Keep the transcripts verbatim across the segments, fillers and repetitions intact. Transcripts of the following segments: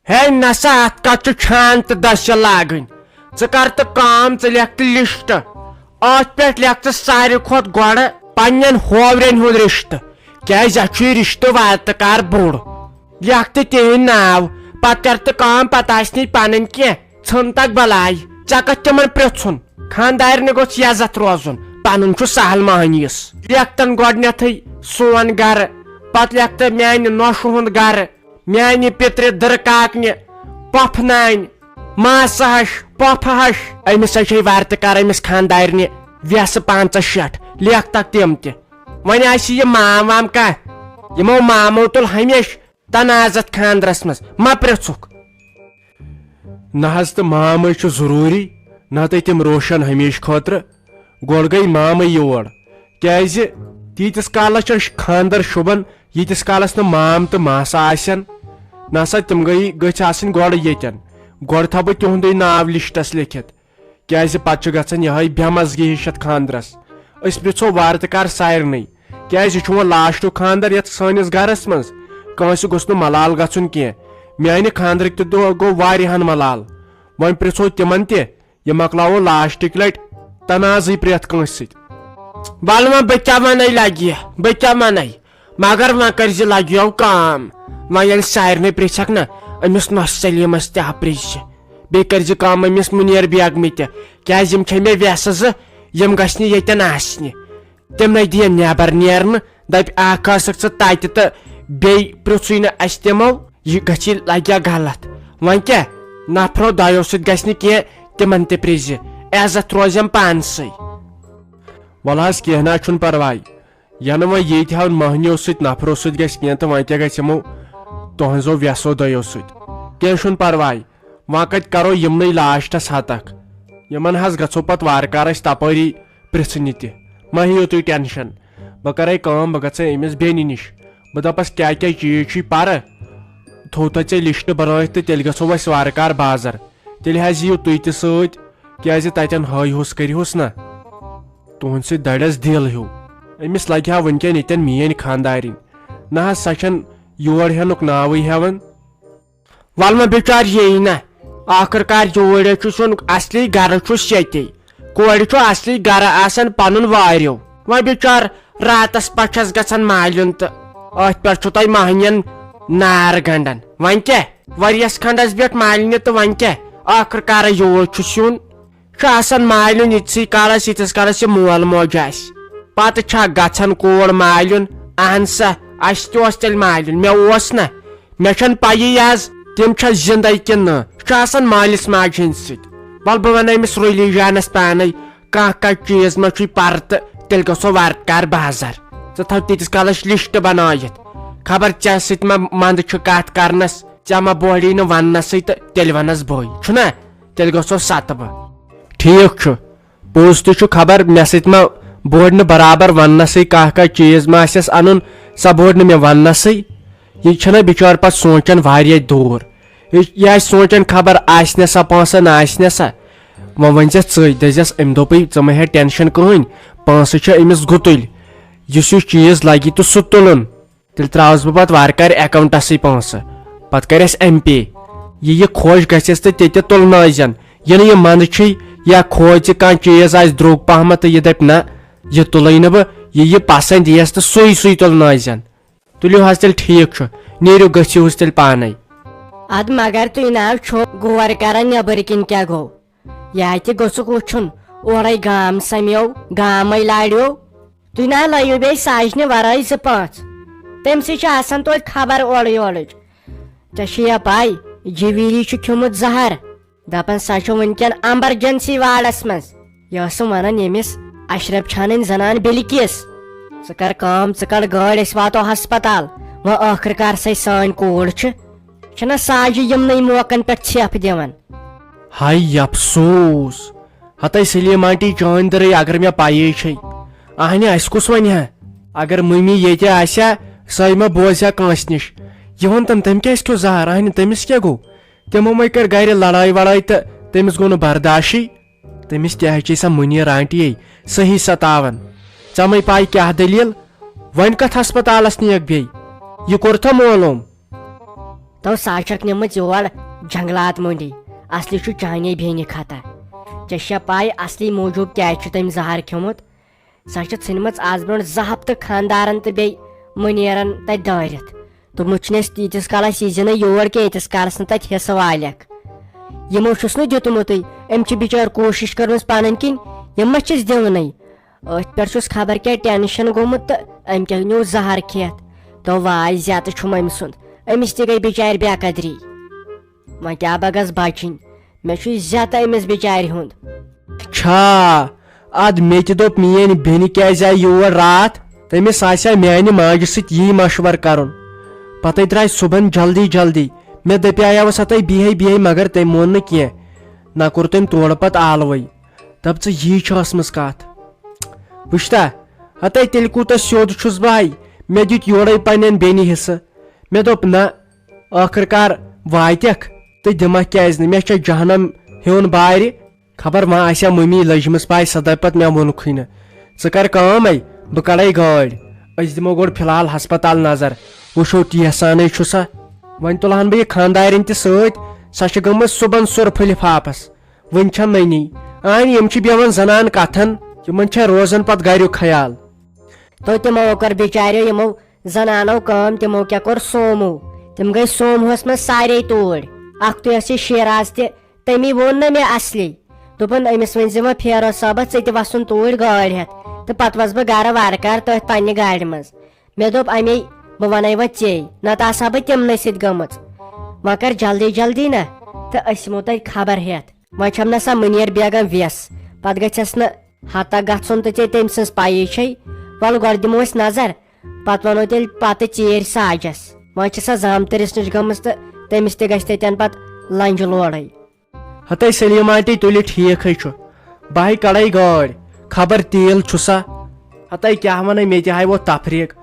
ہے نسا، اتھ کتھ چھُ چھان تہٕ دٔسِل لاگٕنۍ؟ ژٕ کر تہٕ کٲم، ژٕ لیکھ تہٕ لسٹ۔ اتھ پٮ۪ٹھ لیکھ ژٕ ساروی کھۄتہٕ گۄڈٕ پننٮ۪ن ہوورٮ۪ن ہُنٛد رشتہٕ، کیازِ اتھ چھُ یہِ رشتہٕ وارتہٕ کار بوٚڑ۔ لیکھ تہٕ تِہنٛدۍ ناو، پتہٕ کر تہٕ کٲم، پتہٕ آسہِ نہٕ یہِ پنٕنۍ کینٛہہ، ژھٕن تک بلاے۔ ژےٚ کتھ تِمن پرژھُن؟ خاندارنہِ گوٚژھ یزتھ روزُن، پنُن چھُ سہل مہنیس۔ لیکھ تن گۄڈنیتھٕے سون گرٕ، پتہٕ لیکھ تہٕ میانہِ نۄشہِ ہُنٛد گرٕ، میانہِ پِترِ دٕرکاکنہِ، پۄپھٕ نانہِ، ماسہٕ ہش، پۄپھٕ ہش۔ أمِس ہا چھے ورتہٕ کر أمِس خاندارنہِ ویسہٕ پنژاہ شیٹھ، لیکھ تک تِم تہِ۔ وۄنۍ آسہِ یہِ مام وام کانٛہہ، یِمو مامو تُل ہمیشہٕ تنازت خاندرس منٛز، مہ پرژھُکھ۔ نہ حظ، تہٕ مام ہے چھُ ضروٗری، نتہٕ تِم روشن ہمیشہٕ خٲطرٕ۔ گۄڈٕ گٔے مامٕے یور، کیازِ تیٖتِس کالس چھُ خاندر شوٗبان، ییٖتِس کالس نہٕ مام تہٕ ماسہٕ آسن۔ نسا، تِم گٔے، گٔژھۍ آسٕنۍ گۄڈٕ ییٚتٮ۪ن۔ گۄڈٕ تھاوٕ بہٕ تِہُنٛدُے ناو لسٹس لیکھِتھ، کیازِ پتہٕ چھُ گژھان یِہے بے مزگی ہِش یتھ خاندرس۔ أسۍ پرژھو وارٕ تہٕ کار سارنٕے، کیازِ یہِ چھُ وۄنۍ لاسٹُک خاندر یتھ سٲنِس گرس منٛز۔ کٲنٛسہِ گوٚژھ نہٕ ملال گژھُن کینٛہہ۔ میانہِ خاندرٕکۍ تہِ دۄہ گوٚو واریاہن ملال۔ وۄنۍ پرژھو تِمن تہِ، یہِ مۄکلاوو لاسٹٕکۍ لٹہِ تنازٕے پرٛٮ۪تھ کٲنٛسہِ سۭتۍ۔ ول وۄنۍ بہٕ کیٛاہ ونَے لگہِ، بہٕ کیٛاہ ونَے؟ مگر وۄنۍ کٔرۍ زِ لگیو کٲم، وۄنۍ ییٚلہِ سارنٕے پرژھکھ نہ أمِس نۄش سلیمس تہِ ہا پرژھ زِ۔ بیٚیہِ کٔرۍ زِ کٲم أمِس منیر بیگمہِ تہِ، کیازِ یِم چھے مےٚ ویسہٕ زٕ، یِم گژھِ نہٕ ییٚتٮ۪ن آسنہِ۔ تِمنے دِیَن نٮ۪بر نیرنہٕ، دپہِ اکھ ٲسکھ ژٕ تتہِ تہٕ بیٚیہِ پرژھُے نہٕ اسہِ تِمو۔ یہِ گژھِ لگیا غلط۔ وۄنۍ کیٛاہ؟ نفرو دۄیو سۭتۍ گژھِ نہٕ کینٛہہ، تِمن تہِ پرزِ۔ عزت روزٮ۪م پانسٕے۔ ول حظ، کینٛہہ نہ چھُنہٕ پرواے۔ ینہٕ وۄنۍ ییٚتہِ ہاو مٔہنیو سۭتۍ نفرو سۭتۍ گژھِ کینٛہہ، تہٕ وۄنۍ کیٛاہ گژھِ یِمو تُہنٛزو ویسو دۄیو سۭتۍ؟ کینٛہہ چھُنہٕ پرواے۔ وۄنۍ کتہِ کرو یِمنٕے لاسٹس ہتکھ؟ یِمن حظ گژھو پتہٕ وارٕ کارٕ أسۍ تپٲری پرژھنہِ تہِ۔ مہ ہیٚیِو تُہۍ ٹینشن۔ بہٕ کرے کٲم، بہٕ گژھے أمِس بیٚنہِ نِش۔ بہٕ دپس، کیٛاہ کیٛاہ چیٖز چھُے پرٕ؟ تھوٚو تہٕ ژےٚ لسٹ بنٲوِتھ تہٕ تیٚلہِ گژھو أسۍ وارٕ کارٕ بازر۔ تیٚلہِ حظ یِیِو تُہۍ تہِ سۭتۍ، کیٛازِ تتٮ۪ن ہٲیہوس کٔرِہوس نہ۔ تُہنٛد سۭتۍ دڑٮ۪س دِل ہیوٗ۔ أمِس لگہِ ہا وٕنکٮ۪ن ییٚتٮ۪ن میٲنۍ خانٛدارِنۍ۔ نہ حظ، سۄ چھنہٕ یور ہٮ۪نُک ناوٕے ہٮ۪وان۔ ول وۄنۍ بِچار یی نہ، ٲخٕر کار یوٗرۍ چھُ سون اصلی گرٕ چھُس ییٚتے۔ کورِ چھُ اصلی گرٕ آسان پنُن واریو۔ وۄنۍ بِچار راتس پتہٕ چھس گژھان مالیُن تہٕ أتھۍ پٮ۪ٹھ چھُ تۄہہِ مہنین نار گنڈان۔ وۄنۍ کیٛاہ؟ ؤریس کھنڈس بیٹھ مالنہِ تہٕ وۄنۍ کیٛاہ؟ ٲخٕر کارے یوٗرۍ چھُس یُن۔ چھُ آسان مالیُن ییٖتسٕے کالس، ییٖتِس کالس یہِ مول موج آسہِ۔ پتہٕ چھا گژھان کور مالیُن؟ اہن سا، اسہِ تہِ اوس تیٚلہِ مالیُن، مےٚ اوس نہ۔ مےٚ چھَنہٕ پَیی آز تِم چھا زِندَے کِنہٕ نہ۔ چھُ آسان مٲلِس ماجہِ ہٕنٛدِ سۭتۍ۔ وَلہٕ بہٕ وَنہٕ أمِس رُلی جانَس پانَے، کانٛہہ کانٛہہ چیٖز ما چھُے پَرٕ تہٕ تیٚلہِ گژھو وارٕ کارٕ بازر۔ ژٕ تھاو تیٖتِس کالس لِسٹ بنٲیِتھ۔ خبر ژےٚ سۭتۍ ما منٛدٕ چھُ کَتھ کرنَس، ژےٚ ما بوڑی نہٕ وننَسٕے تہٕ تیٚلہِ ونس بٕے، چھُنا؟ تیٚلہِ گژھو ستہٕ بہٕ۔ ٹھیٖک چھُ، پوٚز تہِ چھُ، خبر مےٚ سۭتۍ ما بوڑ نہٕ برابر وننَسٕے، کانٛہہ کانٛہہ چیٖز ما آسٮ۪س اَنُن، سۄ بوڑ نہٕ مےٚ وننَسٕے۔ یہِ چھَنہ بِچٲر پتہٕ سونٛچان واریاہ دوٗر۔ یہِ، یہِ آسہِ سونٛچان خبر آسہِ نہ سا پونٛسہٕ نہ آسہِ نہ سا۔ وۄنۍ ؤنۍ زٮ۪س ژٕے، دٔپۍ زٮ۪س أمۍ دوٚپُے ژٕ مہ ہےٚ ٹٮ۪نشن کٕہٕنۍ، پونٛسہٕ چھِ أمِس گُتُلۍ۔ یُس یُس چیٖز لگہِ تہٕ سُہ تُلُن۔ تیٚلہِ ترٛاوَس بہٕ پَتہٕ وارٕ کارٕ اٮ۪کاوُنٛٹَسٕے پونٛسہٕ۔ پَتہٕ کَرٮ۪س ایم پے۔ یہِ یہِ خۄش گژھٮ۪س تہٕ تہِ تہِ تُلنٲیزٮ۪ن۔ یہِ نہٕ یہِ منٛدٕ چھُے یا کھوژِ کانٛہہ چیٖز آسہِ درٛوگ پہمَتھ تہٕ یہِ دَپہِ نہ، یہِ تُلٕے نہٕ بہٕ، یہِ یہِ پَسنٛد یِیَس تہٕ سُے سُے تُلنٲیزٮ۪ن۔ تُلِو حظ تیٚلہِ ٹھیٖک چھُ، نیٖرِو گٔژھِو حظ تیٚلہِ پانَے۔ اَدٕ مگر تُہۍ نہ حظ چھِو غور کران نٮ۪بٕرۍ کِنۍ کیٛاہ گوٚو؟ یا تہِ گوٚژھُکھ وٕچھُن، اورَے گام سَمیو، گامَے لاریو۔ تُہۍ نہ لٲیِو بیٚیہِ ساجنہِ وَرٲے زٕ پانٛژھ۔ تٔمۍ سٕے چھِ آسان توتہِ خبر اورٕ یورٕچ۔ ژےٚ چھےٚ یا پَے، جِویٖری چھُ کھیوٚمُت زَہر۔ دَپان سۄ چھےٚ وٕنکٮ۪ن ایمرجنسی وارڈَس منٛز۔ یہِ ٲسٕم وَنان ییٚمِس اشرف چھانٕنۍ زَنان بِلکیٖس۔ ژٕ کر کٲم، ژٕ کڑ گٲڑۍ، أسۍ واتو ہسپتال۔ وۄنۍ ٲخٕر کار سۄے سٲنۍ کوٗر چھِ۔ چھِنہ ساجہِ یِمنٕے موقعن پٮ۪ٹھ ژھٮ۪پھ دِوان۔ ہاے افسوس، ہتے سلیم آنٹی چٲنۍ دٔرٕے اگر مےٚ پَیی چھے۔ اہنہِ، اَسہِ کُس وَنہِ ہا؟ اگر مٔمی ییٚتہِ آسہِ ہا، سۄے ما بوزِ ہا کٲنٛسہِ نِش۔ یہِ وَن تَن، تٔمۍ کیٛازِ کھیوٚو زَہر؟ اہنہِ، تٔمِس کیٛاہ گوٚو؟ تِمو مَے کٔر گَرِ لڑٲے وڑٲے تہٕ تٔمِس گوٚو نہٕ برداشٕے۔ تٔمِس تہِ ہا چھے سۄ مُنیٖر آنٹی یے صحیح ستاوان۔ ژےٚ مَے پَے کیٛاہ دٔلیٖل؟ وۄنۍ کَتھ ہسپتالَس نِیَکھ بیٚیہِ؟ یہِ کوٚرتھا معلوٗم؟ تو سۄ چھکھ نِمٕژ یور جنگلات مٔنڈی۔ اصلی چھُ چانے بیٚنہِ خطا۔ ژےٚ چھےٚ پاے اصلی موٗجوٗب کیازِ چھُ تٔمۍ زہر کھیوٚمُت؟ سۄ چھِ ژھٕنمٕژ از برونٛٹھ زٕ ہفتہٕ خاندارن تہٕ بیٚیہِ مُنیرن تتہِ دٲرِتھ۔ دوٚپمُت چھُنہٕ اَسہِ تیٖتِس کالس یی زِ نہٕ یور کینٛہہ، ییٖتِس کالس نہٕ تتہِ حصہٕ والٮ۪کھ۔ یِمو چھُس نہٕ دیُتمُتُے، أمۍ چھِ بِچٲرۍ کوٗشِش کٔرمٕژ پنٕنۍ کِنۍ، یِم ما چھِس دِونٕے۔ أتھۍ پٮ۪ٹھ چھُس خبر کیٛاہ ٹینشن گوٚمُت تہٕ أمۍ کیٛاہ نیوٗ زہر کھٮ۪تھ۔ تو واے زیتہٕ چھُم أمۍ سُنٛد، أمِس تہِ گٔے بِچارِ بے قدری۔ وۄنۍ کیٛاہ بہ گژھ بچِنۍ، مےٚ چھُ زیتہٕ أمِس بِچارِ ہُنٛد۔ چھا؟ اد مےٚ تہِ دوٚپ میٲنۍ بیٚنہِ کیٛازِ آیہِ یور راتھ؟ تٔمِس آسہِ ہا میانہِ ماجہِ سۭتۍ یی مشورٕ کرُن۔ پتہٕ درٛاے صُبحن جلدی جلدی۔ مےٚ دپیاوس ہتَے بِہے بِہے، مگر تٔمۍ مون نہٕ کینٛہہ۔ نہ کوٚر تٔمۍ تورٕ پتہٕ آلوٕے۔ دپ ژٕ، یی چھِ ٲسمٕژ کتھ۔ وٕچھتا، ہتے تیٚلہِ کوٗتاہ سیوٚد چھُس بہٕ ہاے۔ مےٚ دیُت یورے پننٮ۪ن بیٚنہِ حصہٕ۔ مےٚ دوٚپ نہ، ٲخٕر کار واتٮ۪کھ تہٕ دِمکھ کیازِ نہٕ؟ مےٚ چھےٚ جہنم ہیوٚن بارِ۔ خبر وۄنۍ آسیا مٔمی لٔجمٕژ پاے، سۄ دپہِ پتہٕ مےٚ ووٚنکھٕے نہٕ۔ ژٕ کر کٲم اے، بہٕ کڑے گٲڑۍ۔ أسۍ دِمو گۄڈٕ فی الحال ہسپتال نظر، وٕچھو ٹیسانے چھُ سا۔ وۄنۍ تُلہٕ ہن بہٕ یہِ خانٛدارِنۍ تہِ سۭتۍ، سۄ چھِ گٔمٕژ صُبحن سُرفہٕ لفافس۔ وٕنہِ چھےٚ نٔنی۔ اہنہِ، یِم چھِ بیٚہوان زنان کتھن، یِمن چھےٚ روزان پتہٕ گریُک خیال۔ تو تِمو کٔر بِچاریو یِمو زنانو کٲم، تِمو کیٛاہ کوٚر سومو؟ تِم گٔے سوموہس منٛز سارے توٗرۍ۔ اکھتُے ٲس یہِ شیراز تہِ، تٔمی ووٚن نہ مےٚ اصلی۔ دوٚپُن، أمِس ؤنۍ زِ وۄنۍ فیروز صٲبس، ژٕ تہِ وسُن توٗرۍ گٲڑۍ ہٮ۪تھ، تہٕ پتہٕ وسہٕ بہٕ گرٕ وارٕ کارٕ تٔتھۍ پننہِ گاڑِ منٛز۔ مےٚ دوٚپ، اَمے بہٕ وَنَے وۄنۍ ژے، نَتہٕ آسہٕ ہا بہٕ تِمنٕے سۭتۍ گٔمٕژ۔ وۄنۍ کر جلدی جلدی نہ، تہٕ أسۍ یِمو تۄہہِ خبر ہٮ۪تھ۔ وۄنۍ چھَم نہ سۄ مُنیر بیگم وٮ۪س، پتہٕ گژھٮ۪س نہٕ ہتا گژھُن تہٕ ژےٚ تٔمۍ سٕنٛز پَیی چھے۔ وَلہٕ گۄڈٕ دِمو أسۍ نظر، پتہٕ وَنو تیٚلہِ پتہٕ ژیٖرۍ ساجَس۔ وۄنۍ چھِ سۄ زامتٕرِس نِش گٔمٕژ تہٕ تٔمِس تہِ گژھِ تَتٮ۪ن پتہٕ لنٛجہِ لوڑٕے۔ ہتے سلیمہ آنٹی، تُلہِ ٹھیٖکھٕے چھُ، بہٕ ہے کڑے گٲڑۍ، خبر تیٖل چھُ سا۔ ہتے کیٛاہ ونے، مےٚ تہِ ہاے ووت تفریٖق۔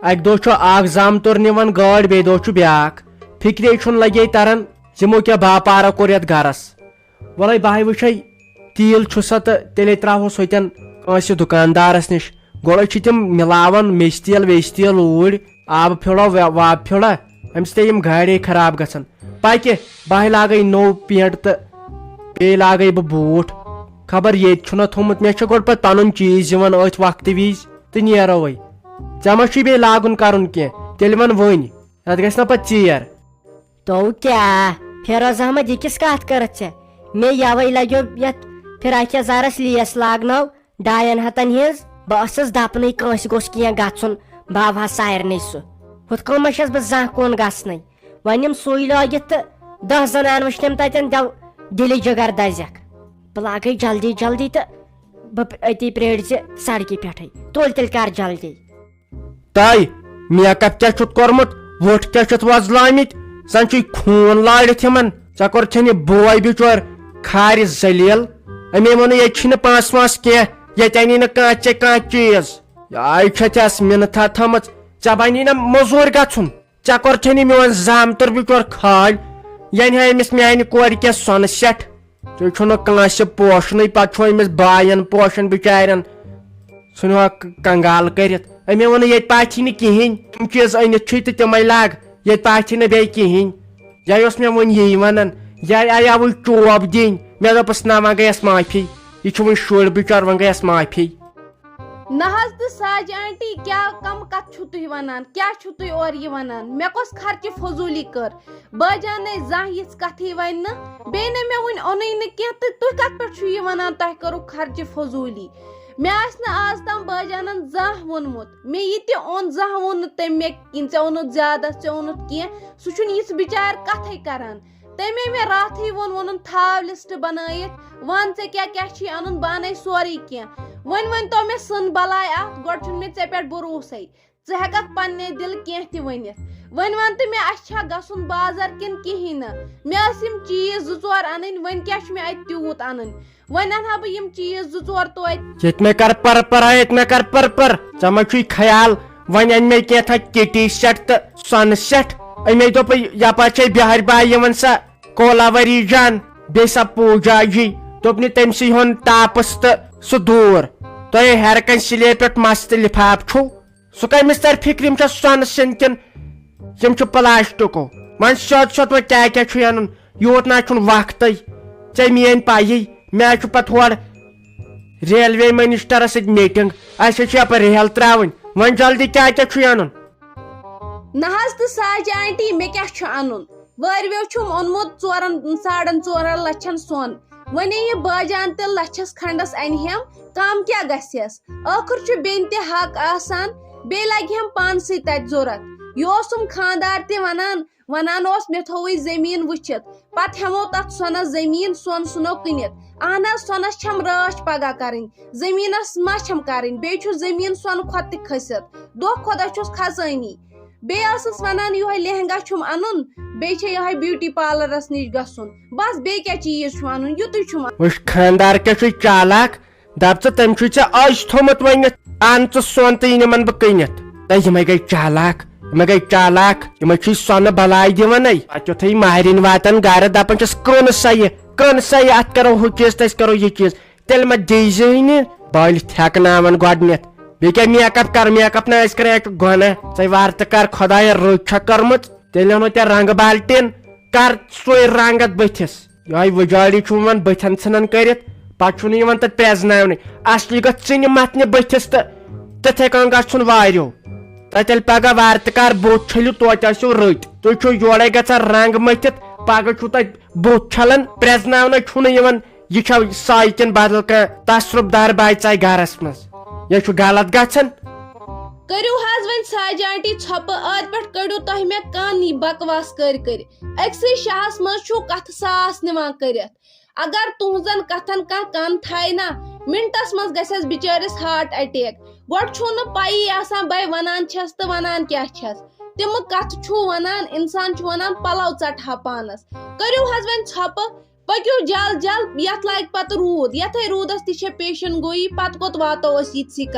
اکہِ دۄہ چھُ اکھ زامتُر نِوان گٲڑۍ، بیٚیہِ دۄہ چھُ بیٛاکھ۔ فکرے چھُنہٕ لگے تران، یِمو کیٛاہ باپارا کوٚر یتھ گرس۔ وَلَے بہٕ ہاے وٕچھے تیٖل چھُ سا تہٕ تیٚلے ترٛاوہوس ہوٚتٮ۪ن کٲنٛسہِ دُکاندارس نِش۔ گۄڈَے چھِ تِم مِلاوان میٚژِ تیل ویٚژِ تیل اوٗرۍ، آبہٕ پھیوٚڑا وے-، وابہٕ پھیوٚڑا، اَمہِ سۭتۍ یِم گاڑے خراب گژھان۔ پَکہِ، بہٕ ہاے لاگَے نوٚو پینٹ تہٕ بیٚیہِ لاگَے بہٕ بوٗٹھ۔ خبر ییٚتہِ چھُنہ تھوٚمُت، مےٚ چھُ گۄڈٕ پَتہٕ پَنُن چیٖز یِوان أتھۍ وقتہٕ وِزِ تہٕ نیرو وۄنۍ۔ ژےٚ ما چھُے بیٚیہِ لاگُن کَرُن کینٛہہ؟ تیٚلہِ وَن وٕنۍ، نَتہٕ گژھِ نہ پَتہٕ ژیر۔ تو کیٛاہ، فیروز احمد، یہِ کِژھ کَتھ کٔرٕتھ ژےٚ؟ مےٚ یَوَے لَگیو یَتھ فراق یزارَس لیس لاگنٲو ڈاین ہَتَن ہِنٛز۔ بہٕ ٲسٕس دَپنٕے کٲنٛسہِ گوٚژھ کینٛہہ گژھُن، بہٕ ہاوہا سارنٕے سُہ۔ ہُتھ کٔنۍ ما چھَس بہٕ زانٛہہ کُن گژھنٕے۔ وۄنۍ یِم سُے لٲگِتھ تہٕ دَہ زَنان وٕچھنَم تَتٮ۪ن، دَو دِلہِ جِگر دَزٮ۪کھ۔ بہٕ لاگَے جلدی جلدی تہٕ بہٕ أتی پرٛٲرۍ زِ سڑکہِ پٮ۪ٹھٕے۔ تُل تیٚلہِ کر جلدی۔ تاے، میک اپ کیٛاہ چھُتھ کوٚرمُت؟ وُٹھ کیٛاہ چھِتھ وۄزلٲمٕتۍ؟ زن چھُے خوٗن لارِتھ یِمن۔ ژےٚ کوٚرتھن یہِ بوے بِچور کھارِ ذلیل۔ أمۍ ووٚن، ییٚتہِ چھِنہٕ پونٛسہٕ وونٛسہٕ کینٛہہ، ییٚتہِ اَنی نہٕ کانٛہہ ژےٚ کانٛہہ چیٖز۔ یہِ آے چھےٚ ژےٚ منتھا تھٲمٕژ، ژےٚ بنی نہ موٚزوٗرۍ گژھُن۔ ژےٚ کوٚرتھن یہِ میون زامتُر بِچور کھٲلۍ، یہِ اَنہِ ہا أمِس میانہِ کورِ کینٛہہ سۄنہٕ سٮ۪ٹ۔ تُہۍ چھُو نہٕ کٲنٛسہِ پوشنٕے، پتہٕ چھُو أمِس باین پوشان بِچارٮ۪ن۔ ژھٕنِو ہا ک-، کنگال کٔرِتھ۔ أمۍ ووٚن، ییٚتہِ پاتھی نہٕ کِہیٖنۍ، یِم چیٖز أنِتھ چھُے تہٕ تِمے لاگ، ییٚتہِ پاتھی نہٕ بیٚیہِ کِہیٖنۍ۔ یہِ اوس مےٚ وۄنۍ یی ونان، یہِ آیاوٕے چوب دِنۍ۔ مےٚ دوٚپُس، نہ، وۄنۍ گٔیَس معٲفی، یہِ چھُ وۄنۍ شُر بِچور، وۄنۍ گٔیَس معٲفی۔ نہ حظ تہٕ ساجہِ آنٹی، کیٛاہ کم کتھ چھِو تُہۍ ونان؟ کیٛاہ چھِو تُہۍ اورٕ یہِ ونان؟ مےٚ کۄس خرچہِ فضوٗلی کٔر؟ بٲجان نے زانٛہہ یِژھ کتھٕے ونہِ نہٕ۔ بیٚیہِ نے مےٚ وُنہِ اوٚنُے نہٕ کینٛہہ، تہٕ تُہۍ کتھ پٮ۪ٹھ چھِو یہِ ونان تۄہہِ کٔرٕو خرچہِ فضوٗلی؟ مےٚ آسہِ نہٕ آز تام بٲجانن زانٛہہ ووٚنمُت۔ مےٚ یہِ تہِ اوٚن، زانٛہہ ووٚن نہٕ تٔمۍ مےٚ کِنہٕ ژےٚ اوٚنُتھ زیادس، ژےٚ اوٚنُتھ کینٛہہ۔ سُہ چھُنہٕ یِژھ بِچارِ کتھٕے کران۔ تٔمۍ مےٚ راتھٕے ووٚن، ووٚنُن، تھاو لسٹ بنٲیِتھ، وَن ژےٚ کیٛاہ کیٛاہ چھُے اَنُن، بہٕ اَنَے سورُے کینٛہہ۔ وۄنۍ ؤنۍ تو مےٚ سٕن بلاے اَتھ، گۄڈٕ چھُنہٕ مےٚ ژےٚ پٮ۪ٹھ بروسَے۔ ژٕ ہٮ۪کَکھ پنٛنے دِلہٕ کینٛہہ تہِ ؤنِتھ۔ وۄنۍ وَن تہٕ مےٚ، اَسہِ چھا گژھُن بازر کِنہٕ کِہیٖنۍ نہٕ؟ مےٚ ٲسۍ یِم چیٖز زٕ ژور اَنٕنۍ، وۄنۍ کیٛاہ چھُ مےٚ اَتہِ تیوٗت اَنُن؟ وۄنۍ اَنہٕ ہا بہٕ یِم چیٖز زٕ ژور توتہِ۔ ییٚتہِ مےٚ کر پر پر، ییٚتہِ مےٚ کر پر پر۔ ژےٚ ما چھُے خیال، وۄنۍ أنۍ مےٚ کینٛژھا کِٹی سیٹ تہٕ سۄنہٕ سیٹ۔ أمے دوٚپ، یپٲرۍ چھے بِہارِ باے یِوان سۄ کولاوری جان، بیٚیہِ سۄ پوٗجا جی۔ دوٚپنہِ، تٔمۍ سٕے ہُنٛد تاپس تہٕ سُہ دوٗر۔ تۄہہِ ہیرٕ کنہِ سِلے پٮ۪ٹھ مس تہٕ لفاف چھُو۔ سُہ کٔمِس ترِ فِکرِ، یِم چھا سۄنہٕ سیٚنۍ کِنہٕ یِم چھِ پلاسٹکو؟ وۄنۍ سیوٚد سیوٚد وۄنۍ کیٛاہ کیٛاہ چھُے اَنُن؟ یوٗت نہ چھُنہٕ وقتٕے۔ ژےٚ میٛٲنۍ پَیی، مےٚ حظ چھُ پَتہٕ ہورٕ ریلوے منسٹرس سۭتۍ میٖٹِنٛگ۔ اَسہِ حظ چھِ یَپٲرۍ ریل ترٛاوٕنۍ۔ وۄنۍ جلدی کیٛاہ کیٛاہ چھُے اَنُن؟ نہ حظ تہٕ ساجہِ آنٹی، مےٚ کیٛاہ چھُ اَنُن؟ وٲروِیو چھُم اوٚنمُت ژورَن، ساڑَن ژورَن لَچھَن سۄن۔ وۄنۍ یہِ باجان تہِ لَچھَس کھنٛڈَس اَنہِ ہٮ۪م، کَم کیٛاہ گژھٮ۪س؟ ٲخٕر چھُ بیٚنہِ تہِ حق آسان، بیٚیہِ لَگہِ ہٮ۪م پانسٕے تَتہِ ضوٚرَتھ۔ یہِ اوسُم خانٛدار تہِ وَنان، وَنان اوس، "مےٚ تھووُے زٔمیٖن وٕچھِتھ، پَتہٕ ہٮ۪مو تَتھ سۄنَس زٔمیٖن، سۄن ژھٕنو کٕنِتھ۔" اَہَن حظ، سۄنَس چھَم رٲچھ پَگاہ کَرٕنۍ، زٔمیٖنَس ما چھَم کَرٕنۍ؟ بیٚیہِ چھُ زٔمیٖن سۄنہٕ کھۄتہٕ تہِ کھٔسِتھ، دۄہ کھۄتہٕ دۄہ چھُس کھسٲنی۔ بیٚیہِ ٲسٕس وَنان، یِہوٚے لہنگا چھُم اَنُن، بیٚیہِ چھےٚ یِہوٚے بیوٹی پارلرَس نِش گژھُن، بَس، بیٚیہِ کیٛاہ چیٖز چھُم اَنُن؟ یُتُے چھُم اَنُن۔ وٕچھ، خانٛدار کیٛاہ چھُے چالاک، دَپ ژٕ، تٔمۍ چھُے ژےٚ أزۍ تھوٚمُت ؤنِتھ، اَن ژٕ سۄن تہٕ یہِ نِمَن بہٕ کٕنِتھ۔ تہٕ یِمَے گٔے چالاک، یِمَے گٔے چالاک، یِمَے چھُے سۄنہٕ بَلاے دِوان۔ اَتہِ یُتھُے مَہرِنۍ واتان گَرٕ، دَپان چھَس، "کٕن سا یہِ، کٕن سا یہِ، اَتھ کَرو ہُہ چیٖز، تہٕ أسۍ کَرو یہِ چیٖز۔" تیٚلہِ ما دِیہِ زٕہٕنۍ یہِ؟ بٔلۍ تھٮ۪کناوان گۄڈٕنٮ۪تھ۔ بیٚیہِ کیٛاہ میک اپ کر، میک اپ نہ ٲسۍ کران، یہِ چھُ گۄناہ۔ ژَے وارٕ تہٕ کر، خۄدایا، رٕژ چھا کٔرمٕژ؟ تیٚلہِ اَنو تیٚلہِ رنٛگہٕ بالٹیٖن، کر سُے رنٛگ اَتھ بٕتھِس۔ یِہوٚے وُجالی چھُم یِمن بٕتھٮ۪ن ژھٕنان کٔرِتھ، پتہٕ چھُنہٕ یِوان تَتھ پرٛزناونٕے۔ اصلی گژھِ ژٕنہِ مَتھنہِ بٕتھِس تہٕ تِتھَے کٔنۍ گژھُن واریو۔ تہٕ تیٚلہِ پگاہ وارٕ تہٕ کر بُتھ چھٔلِو، توتہِ ٲسِو رٔتۍ۔ تُہۍ چھِو یورَے گژھان رنٛگ مٔتھِتھ، پگاہ چھُو تۄہہِ بُتھ چھلان، پرٛزناونَے چھُنہٕ یِوان۔ یہِ چھا ساے کِنہٕ بدل کانٛہہ تصرُف دار باے ژاے گرس منٛز؟ یہِ چھُ غلط گژھان۔ کٔرِو حظ وۄنۍ ساجہِ آنٹی ژھۄپہٕ، ٲدۍ پٮ۪ٹھ کٔڑِو تۄہہِ مےٚ کَن یہِ بکواس کٔرۍ کٔرۍ۔ أکسٕے شاہس منٛز چھُو کتھٕ ساس نِوان کٔرِتھ۔ اگر تُہنٛزن کتھن کانٛہہ کن تھایہِ نا، منٹس منٛز گژھٮ۪س بِچٲرِس ہارٹ اٹیک۔ گۄڈٕ چھُو نہٕ پَیی آسان بہٕ وَنان چھَس تہٕ وَنان کیٛاہ چھَس۔ تِمہٕ کَتھٕ چھُو وَنان، اِنسان چھُ وَنان پَلو ژَٹہٕ ہا پانَس۔ کٔرِو حظ وۄنۍ ژھۄپہٕ، پٔکِو جل جل، یَتھ لاگہِ پَتہٕ روٗد۔ یَتھَے روٗدَس تہِ چھےٚ پیشن گویی، پَتہٕ کوٚت واتو أسۍ یِتسٕے کَتھِ؟